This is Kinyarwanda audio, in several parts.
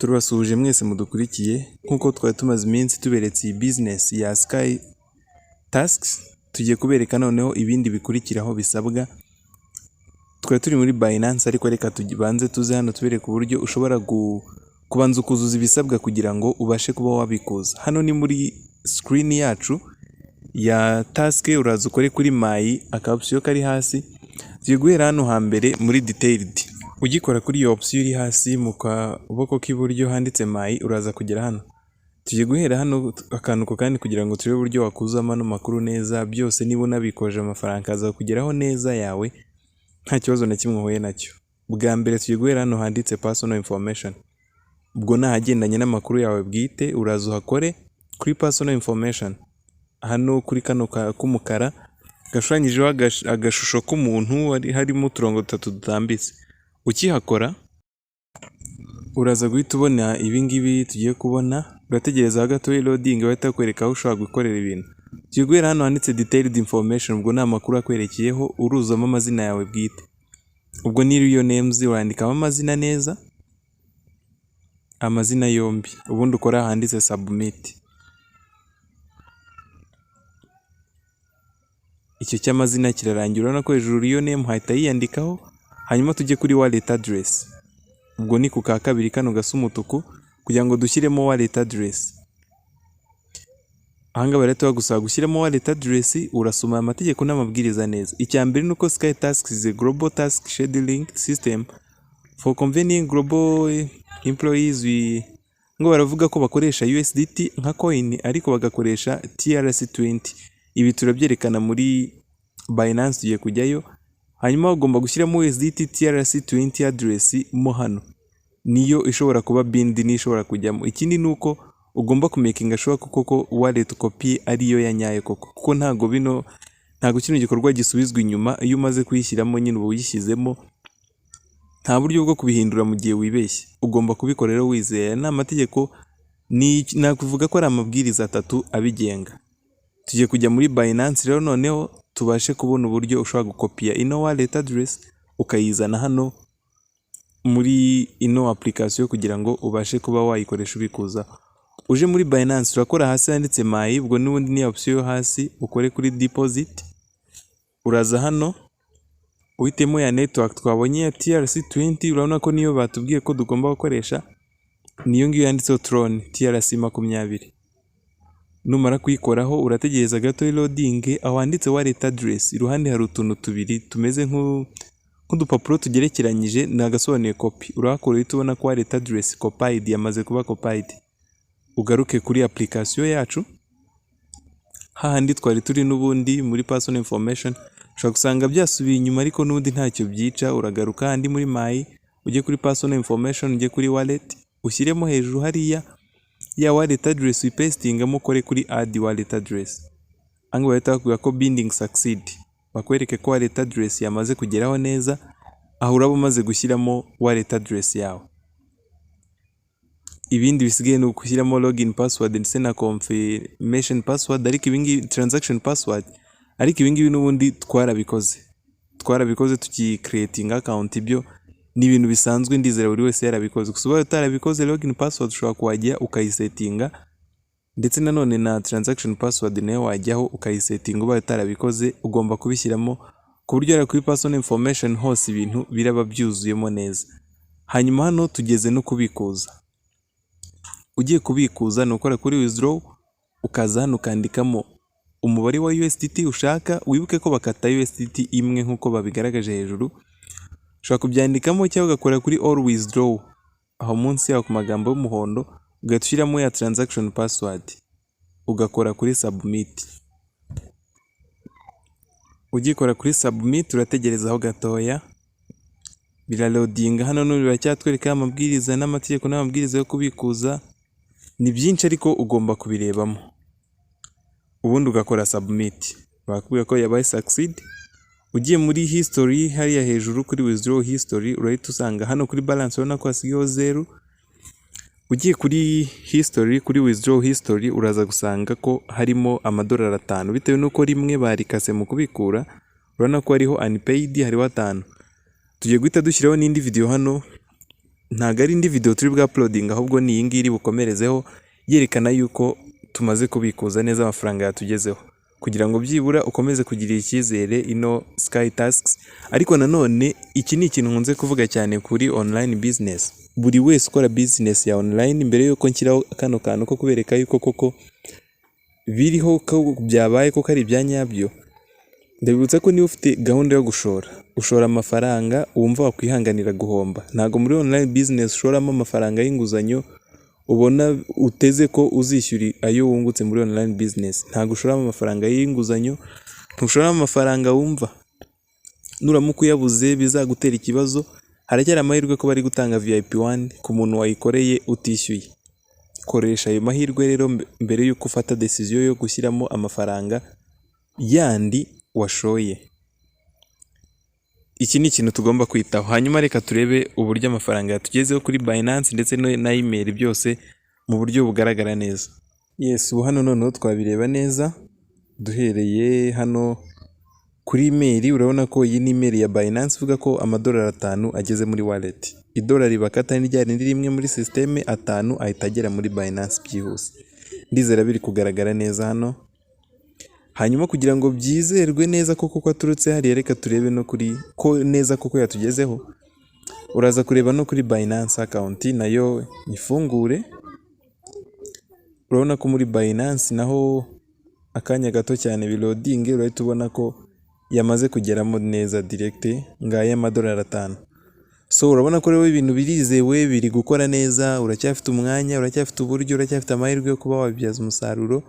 Turabasuhuje mwese mudukurikiye. Nk'uko twari tumaze iminsi tuberetse iyi business ya Sky Tasks, tugiye kubereka noneho ibindi bikurikiraho bisabwa. Twari turi muri Binance, ariko reka tubanze tuze hano tubereke uburyo ushobora kubanza ukuzuza ibisabwa kugira ngo ubashe kuba wabikuza. Hano ni muri screen yacu ya task. Uraza ukore kuri my, aka option kari hasi. Tugiye guhera hano hambere muri detailed. Ugikora kuri iyo option iri hasi mu kaboko k'iburyo handitse my, uraza kugera hano. Tugiye guhera hano akantu ku kandi kugira ngo turebe uburyo wakuzamo ano makuru neza byose. Niba unabikoje, amafaranga akaza kugeraho neza yawe nta kibazo na kimwe uhuye nacyo. Bwa mbere tugiye guhera hano handitse personal information, ubwo ni ahagendanye n'amakuru yawe bwite. Uraza uhakore kuri personal information hano kuri kano k'umukara gashushanyijeho agashusho k'umuntu, harimo uturongo dutatu dutambitse. Ukihakora uraza guhita ubona ibingibi tugiye kubona. Urategereza gato loading, bahita bakwereka aho ushobora gukorera ibintu. Tugiye guhera hano handitse detailed information, ubwo ni amakuru akwerekeyeho. Uruzamo amazina yawe bwite, ubwo ni real names. Urandikamo amazina neza, amazina yombi, ubundi ukora ahanditse submit. Icyo cy'amazina kirarangira. Urabona ko hejuru real name hahita yiyandikaho. Hanyuma tujye kuri wallet address, ubwo ni ku ka kabiri kano gasa umutuku, kugira ngo dushyiremo wallet address. Ahangaha barahita bagusaba gushyiramo wallet address. Urasoma aya mategeko n'amabwiriza neza. Icya mbere ni uko Sky Tasks is a global task scheduling system for convening global employees. Ngo baravuga ko bakoresha USDT nka coin, ariko bagakoresha TRC20. Ibi turabyerekana muri Binance, tugiye kujyayo. Hanyuma ugomba gushyiramo USDT TRC20 address mo hano, niyo ishobora kuba bind, niyo ishobora kujyamo. Ikindi ni uko ugomba kumakinga sure ko koko wallet ukopiye ariyo ya nyayo koko, kuko ntago kino gikorwa gisubizwa inyuma. Iyo umaze kuyishyiramo nyine uba uyishyizemo, nta buryo bwo kubihindura mu gihe wibeshye. Ugomba kubikora rero wizeye. Aya ni amategeko, ni nakuvuga ko ari amabwiriza atatu abigenga. Tugiye kujya muri Binance rero noneho tubashe kubona uburyo ushobora gukopiya ino wallet address ukayizana hano muri ino application kugira ngo ubashe kuba wayikoresha ubikuza. Uje muri Binance, urakora hasi handitse my, ubwo n'ubundi ni option yo hasi, ukore kuri deposit. Uraza hano uhitemo ya network twabonye ya TRC20. Urabona ko niyo batubwiye ko tugomba gukoresha, niyo ngiyo yanditseho Tron TRC 20. Numara kuyikoraho urategereza gato loading. Aho handitse wallet address, iruhande hari utuntu tubiri tumeze nk'udupapuro tugerekeranyije, ni agasobanuye copy. Urahakora, uhita ubona ko wallet address copied, yamaze kuba copied. Ugaruke kuri application yacu hahandi twari turi n'ubundi muri personal information. Ushobora gusanga byasubiye inyuma, ariko n'ubundi ntacyo byica. Uragaruka handi muri my, ujye kuri personal information, ujye kuri wallet, ushyiremo hejuru hariya ya wallet address, uyipastingamo, ukore kuri add wallet address. Ahangaha bahita bakubwira ko binding succeed, bakwereke ko wallet address yamaze kugeraho neza. Aho uraba umaze gushyiramo wallet address yawe. Ibindi bisigaye ni ugushyiramo login password ndetse na confirmation password, ariko ibingibi, transaction password, ariko ibingibi n'ubundi twarabikoze tuki creating account. Ibyo ni ibintu bisanzwe, ndizera buri wese yarabikoze. Gusa ubaye utarabikoze, login password ushobora kuhajya ukayisetinga, ndetse nanone na transaction password nayo wajyaho ukayisetinga. Ubaye utarabikoze, ugomba kubishyiramo ku buryo hariya kuri personal information hose ibintu biraba byuzuyemo neza. Hanyuma hano tugeze no kubikuza. Ugiye kubikuza ni ukora kuri withdraw, ukaza hano ukandikamo umubare wa USDT ushaka. Wibuke ko bakata USDT imwe nk'uko babigaragaje hejuru. Ushobora kubyandikamo cyangwa ugakora kuri all withdraw aho munsi yaho ku magambo y'umuhondo, ugahita ushyiramo ya transaction password, ugakora kuri submit. Ugikora kuri submit urategerezaho gatoya, biraloadinga. Hano n'ubu biracyatwereka amabwiriza n'amategeko n'amabwiriza yo kubikuza. Ni byinshi ariko ugomba kubirebamo, ubundi ugakora submit. Bakubwira ko yabaye succeed. Ugiye muri history hariya hejuru kuri withdraw history, urahita usanga hano kuri balance, urabona ko hasigayeho zeru. Ugiye kuri history, kuri withdraw history, uraza gusanga ko harimo amadolari 5 bitewe n'uko rimwe barikase mu kubikura. Urabona ko hariho unpaid, hariho 5. Tugiye guhita dushyiraho n'indi video hano. Ntabwo ari indi video turi bwa uploading, ahubwo ni iyi ngiyi iri bukomerezeho yerekana yuko tumaze kubikuza neza, amafaranga yatugezeho, kugira ngo byibura ukomeze kugirira icyizere ino Sky Tasks. Ariko nanone iki ni ikintu nkunze kuvuga cyane kuri online business. Buri wese ukora business ya online, mbere yuko nshyiraho kano kantu ko kubereka yuko koko biriho, ko byabaye, koko ari ibya nyabyo, ndabibutsa ko niba ufite gahunda yo gushora, ushora amafaranga wumva wakwihanganira guhomba. Ntabwo muri online business ushoramo amafaranga y'inguzanyo ubona uteze ko uzishyura ayo wungutse. Muri online business ntabwo ushoramo amafaranga y'inguzanyo, ntushoramo amafaranga wumva nuramuka uyabuze bizagutera ikibazo. Haracyari amahirwe ko bari gutanga VIP 1 ku muntu wayikoreye utishyuye. Koresha ayo mahirwe rero mbere y'uko ufata decision yo gushyiramo amafaranga yandi washoye. Iki ni ikintu tugomba kwitaho. Hanyuma reka turebe uburyo amafaranga yatugezeho kuri Binance ndetse na email, byose mu buryo bugaragara neza. Yes, ubu hano noneho twabireba neza duhereye hano kuri email. Urabona ko iyi ni email ya Binance ivuga ko amadolari 5 ageze muri wallet. Idolari bakata ni rya rindi rimwe muri système, 5 ahita agera muri Binance byihuse. Ndizera biri kugaragara neza hano. Hanyuma kugira ngo byizerwe neza koko ko aturutse hariya, reka turebe no kuri ko neza koko yatugezeho. Uraza kureba no kuri Binance account nayo ifungure. Urabona ko muri Binance naho akanya gato cyane biloadinge, urahita ubona ko yamaze kugeramo neza direct. Ngaya amadolari 5. So urabona ko rero ibintu birizewe, biri gukora neza. Uracyafite umwanya, uracyafite uburyo, uracyafite amahirwe yo kuba wabibyaza umusaruro.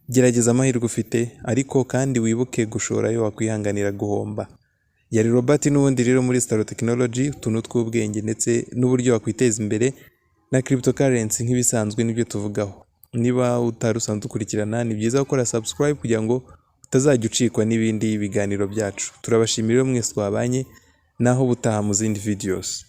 Gerageza amahirwe ufite, ariko kandi wibuke gushora ayo wakwihanganira guhomba. Yari Robert n'ubundi rero muri Star Technology, utuntu tw'ubwenge ndetse n'uburyo wakwiteza imbere na cryptocurrency nk'ibisanzwe nibyo tuvugaho. Niba utari usanzwe ukurikirana, ni byiza gukora subscribe kugira ngo utazajya ucikwa n'ibindi biganiro byacu. Turabashimira rero mwese twabanye, naho ubutaha mu zindi videos.